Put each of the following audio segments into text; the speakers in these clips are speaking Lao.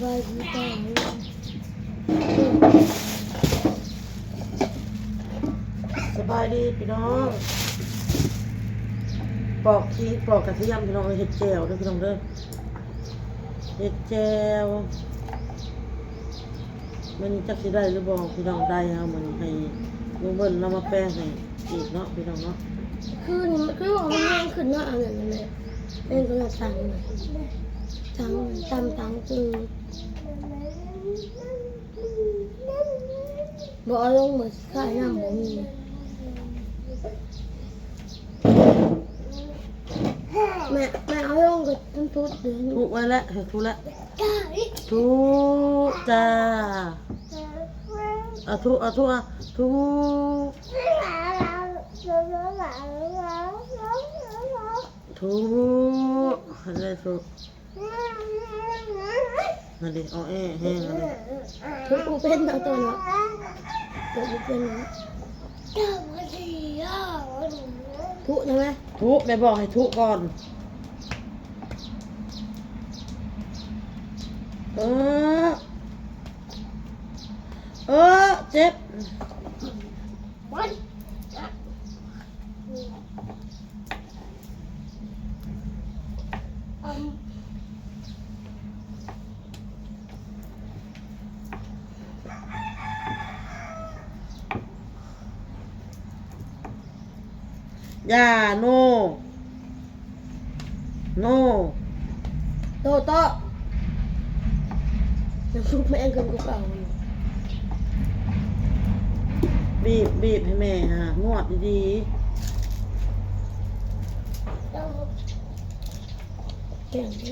ສະບາຍດີພີ່ນ້ອງ ສະບາຍດີພີ່ນ້ອງ ປອກຂີງປອກກະທຽມພີ່ນ້ອງເອີຍ ເຮັດແຈ່ວເດີພີ່ນ້ອງເດີ ເຮັດແຈ່ວ. ມື້ນີ້ຈັກຊິໄດ້ຫຼືບໍ່ພີ່ນ້ອງ ໄດ້ເຮົາມື້ນີ້ໃຫ້ລຸງເບິ່ນລາວມາແປງໃຫ້ອີກເນາະພີ່ນ້ອງເນາະ. ຄືນີ້ ຄືວ່າມັນແຮງຂຶ້ນເນາະ ອັນນັ້ນແຫຼະ ແຮງຂຶ້ນ ຕັງ ຕັງ ຕຳ ຕັງ ຄື ບໍ່ເອົາລົງ ມື້ຊິຂາຍນ້ຳບໍ່ມີ. ແມ່ ແມ່ເອົາລົງກໍທຸບເດ້ ທຸໄວ້ແລ້ວ ເອີ ທຸແລ້ວ ທຸຈ້າ ເອົາທຸ ເອົາທຸ ເອົາທຸ ທຸ ຫັ້ນແຫຼະທຸ ຫັ້ນເດ ເອົາແອແຮງຫັ້ນເດ ທຸບໍ່ເປັນເນາະໂຕເນາະ ທຸບໍ່ເປັນເນາະ ທຸໄດ້ໄໝ? ທຸ ແມ່ບອກໃຫ້ທຸກ່ອນ ເອີ ເອີ ເຈັບ. ຢ່າ ໂນ ໂນ ໂຕະ ໂຕະ ຍັງຊຸກແມງຂຶ້ນກວ່າເກົ່າຢູ່ ບີບ ບີບໃຫ້ແມ່ຫາ ນວດດີໆ ແກງດີ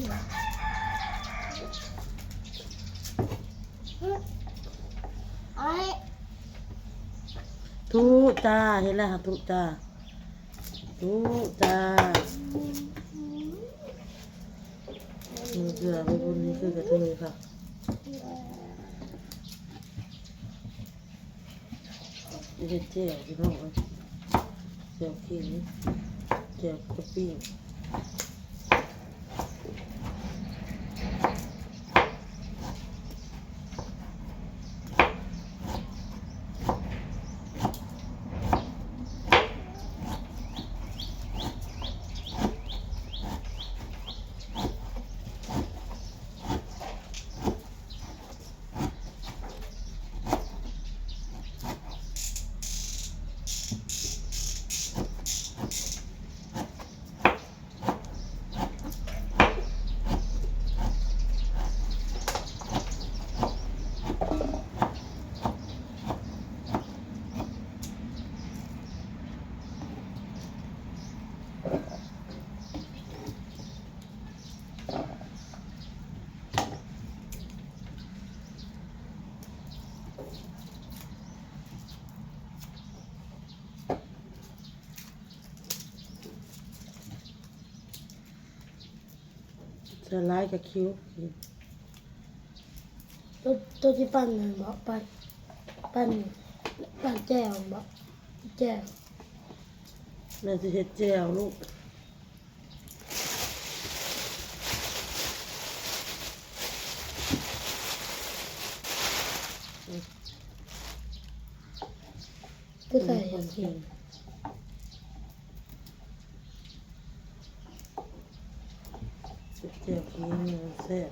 ທຸຈ້າ ເຮັດແລ້ວຫາ ທຸຈ້າ ທຸຈ້າ ເສືອໄປບຸນນີ້ຄືກະເທີຍຄັກ. ເຮັດແຈ່ວພີ່ນ້ອງເອີຍ ແຈ່ວເຄັມ ແຈ່ວກະປິ. ສ່ວນຫຼາຍກະຄິວ ໂຕ ໂຕຊິປັ່ນນັ້ນບໍ ປັ່ນ ປັ່ນ ປັ່ນແຈ່ວບໍ ແຈ່ວ ແມ່ຊິເຮັດແຈ່ວລູກ. ຄືໃສ່ ແຈ່ວກິນແຊບ.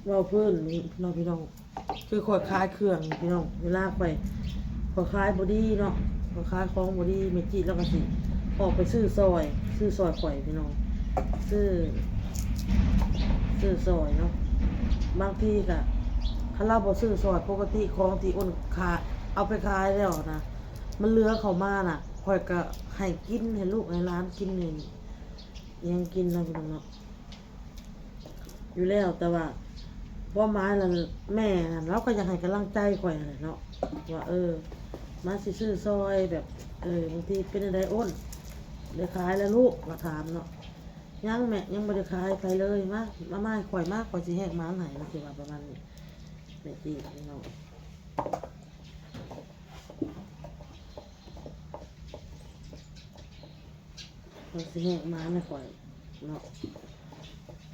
ເວົ້າພື້ນເນາະພີ່ນ້ອງ ຄືຂ້ອຍຂາຍເຄື່ອງພີ່ນ້ອງ ເວລາຂ້ອຍ ຂ້ອຍຂາຍບໍ່ດີເນາະ ຂ້ອຍຂາຍຂອງບໍ່ດີ ແມ່ຈິລາວກະຊິອອກໄປຊື້ຊ່ອຍ ຊື້ຊ່ອຍຂ້ອຍພີ່ນ້ອງ ຊື້ ຊື້ຊ່ອຍເນາະ. ບາງທີກະ ຄັນລາວບໍ່ຊື້ຊ່ອຍ ປົກກະຕິຂອງທີ່ໂອນຂາຍ ເອົາໄປຂາຍແລ້ວນະ ມັນເຫຼືອເຂົ້າມານະ ຂ້ອຍກະໃຫ້ກິນ ໃຫ້ລູກໃຫ້ຫຼານກິນນີ້. ຍັງກິນເນາະ ພີ່ນ້ອງເນາະ ຢູ່ແລ້ວ. ແຕ່ວ່າຄວາມໝາຍລະ ແມ່ຫັ້ນລາວກໍຢາກໃຫ້ກຳລັງໃຈຂ້ອຍຫັ້ນແຫຼະເນາະ ວ່າ ເອີ ມາຊິຊື້ຊ່ອຍແບບ ເອີ ບາງທີເປັນແນວໃດ ໂອ້ນ ໄດ້ຂາຍແລ້ວລູກ ລາວຖາມເນາະ. ຍັງແມ່ ຍັງບໍ່ໄດ້ຂາຍໃຜເລີຍ ມາ ມາ ມາໃຫ້ຂ້ອຍ ມາ ຂ້ອຍຊິແຫກໝານໃຫ້ ລາວຊິວ່າປະມານນີ້ ແມ່ຕິພີ່ນ້ອງ. ເພິ່ນຊິແຫກມາໃນຂ້ອຍເນາະ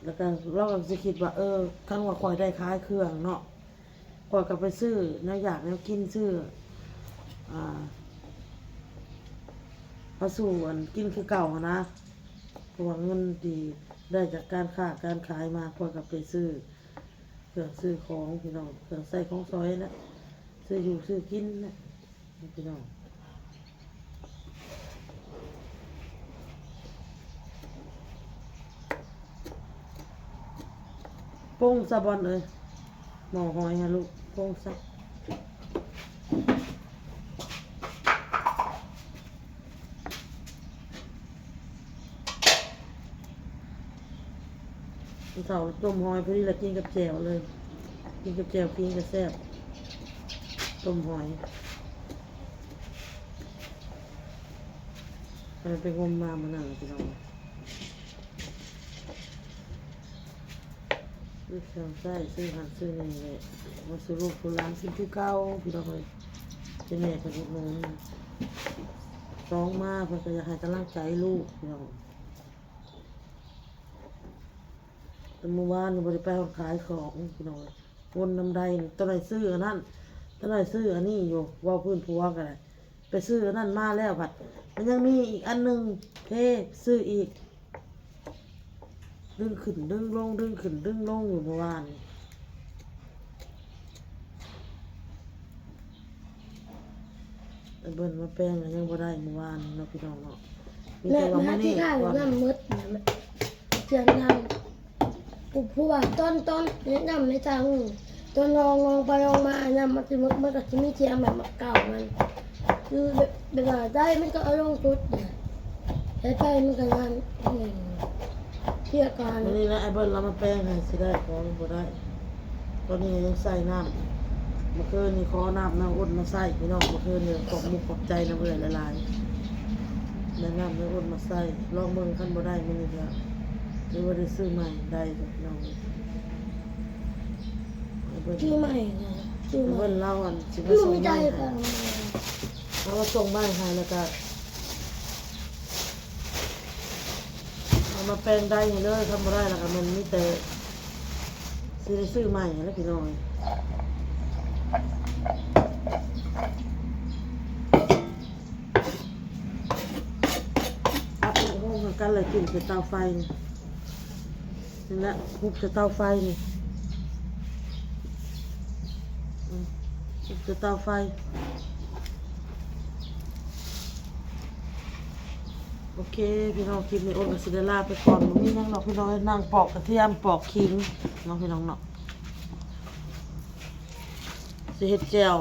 ແລ້ວກໍລາວກໍຊິຄິດວ່າ ເອີ ຄັນວ່າຂ້ອຍໄດ້ຂາຍເຄື່ອງເນາະ ຂ້ອຍກໍໄປຊື້ແນວຢາກແນວກິນ ຊື້ ອ່າ ເອົາສູ່ອັນກິນຄືເກົ່າຫັ້ນນະ ເພາະວ່າເງິນທີ່ໄດ້ຈາກການຄ້າການຂາຍມາ ຂ້ອຍກໍໄປຊື້ ເຄື່ອງຊື້ຂອງພີ່ນ້ອງ ເຄື່ອງໃຊ້ຂອງສອຍນະ ຊື້ຢູ່ຊື້ກິນນະພີ່ນ້ອງ. ປົງຊະບອນເອີຍ ໝໍ້ຫອຍຫາລູກ ປົງຊະ. ເຊົ້າຕົ້ມຫອຍພໍດີລະ ກິນກັບແຈ່ວເລີຍ ກິນກັບແຈ່ວຂີງກໍແຊບ ຕົ້ມຫອຍ. ໄປ ໄປງົມມາມື້ນັ້ນລະພີ່ນ້ອງ. ຊື້ເຄື່ອງໃຊ້ ຊື້ຫັ້ນຊື້ນີ້ແຫຼະ ມາສູ່ລູກສູ່ຫຼານກິນຄືເກົ່າພີ່ນ້ອງເອີຍ. ແຕ່ແມ່ເພິ່ນອຸດໜູນ ສອງມາເພິ່ນກໍຢາກໃຫ້ກຳລັງໃຈລູກພີ່ນ້ອງ. ແຕ່ມື້ວານນີ້ບໍ່ໄດ້ໄປຮອດຂາຍຂອງພີ່ນ້ອງເອີຍ ວົນນຳໃດ ຕອນໃດຊື້ອັນນັ້ນ ຕອນໃດຊື້ອັນນີ້ຢູ່ ເວົ້າພື້ນຜົວກໍໄດ້. ໄປຊື້ອັນນັ້ນມາແລ້ວ ພັດມັນຍັງມີອີກອັນໜຶ່ງ ເພ ຊື້ອີກ ດຶງຂຶ້ນດຶງລົງ ດຶງຂຶ້ນດຶງລົງຢູ່ເມື່ອວານນີ້. ໄອ້ເບິ່ນມາແປງກໍຍັງບໍ່ໄດ້ເມື່ອວານນີ້ເນາະ ພີ່ນ້ອງເນາະ ມີແຕ່ວ່າມື້ນີ້ ແມ່ ແມ່ ທີ່ຂ້າງນ້ຳໝົດ ເຈືອນນ້ຳ ຜູ້ ຜູ້ວ່າຕອນ ຕອນເຮັດນ້ຳໃຫ້ທາງ ຕອນລອງ ລອງໄປລອງມາ ນ້ຳມັນຊິໝົດ ມັນກໍຊິມີທຽງແບບເກົ່າມັນ ຄືແບບ ແບບວ່າໄດ້ມັນກໍເອົາລົງສຸດ ເຮັດໄປມັນກໍນັ້ນ ອືມ ເພຍກ່ອນ. ມື້ນີ້ລະ ໄອ້ເບິ່ນລາວມາແປງໃຫ້ ຊິໄດ້ບໍ່ ບໍ່ໄດ້. ຕອນນີ້ຍັງໃສ່ນ້ຳ ເມື່ອຄືນນີ້ຂໍນ້ຳນ້ອງອົນມາໃສ່ພີ່ນ້ອງ ເມື່ອຄືນນີ້ ຂອບມຸກຂອບໃຈນຳເອື້ອຍຫຼາຍໆ ໄດ້ນ້ຳນ້ອງອົນມາໃສ່ ລອງເບິ່ງ ຄັນບໍ່ໄດ້ມື້ນີ້ກະຖືວ່າໄດ້ຊື້ໃໝ່ໄດ້ດອກພີ່ນ້ອງ. ຊື້ໃໝ່ນະ ຊື້ໃໝ່ ເບິ່ງລາວອັນຊິມາສົ່ງໃໝ່ໃຫ້ ລາວມາສົ່ງໃໝ່ໃຫ້ ແລ້ວກະ ເອົາມາແປງໄດ້ເລີຍ ຄັນບໍ່ໄດ້ລະກະແມ່ນມີແຕ່ຊິໄດ້ຊື້ໃໝ່ຫັ້ນແຫຼະພີ່ນ້ອງ. ອັບໂຮມກັນລະ ກິນໃສ່ເຕົາໄຟນີ້ ນີ້ແຫຼະ ຫຸບໃສ່ເຕົາໄຟນີ້ ອືມ ຫຸບໃສ່ເຕົາໄຟ. ໂອເຄພີ່ນ້ອງ ຄລິບນີ້ໂອນກໍຊິໄດ້ລາໄປກ່ອນ ບໍ່ມີຫຍັງດອກພີ່ນ້ອງເອີຍ ນັ່ງປອກກະທຽມປອກຂີງເນາະພີ່ນ້ອງເນາະ ຊິເຮັດແຈ່ວ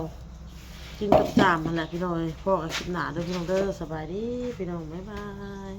ກິນກັບຈ້າມຫັ້ນແຫຼະພີ່ນ້ອງເອີຍ. ພໍ້ກັນຄລິບໜ້າເດີພີ່ນ້ອງເດີ ສະບາຍດີພີ່ນ້ອງ ບາຍບາຍ.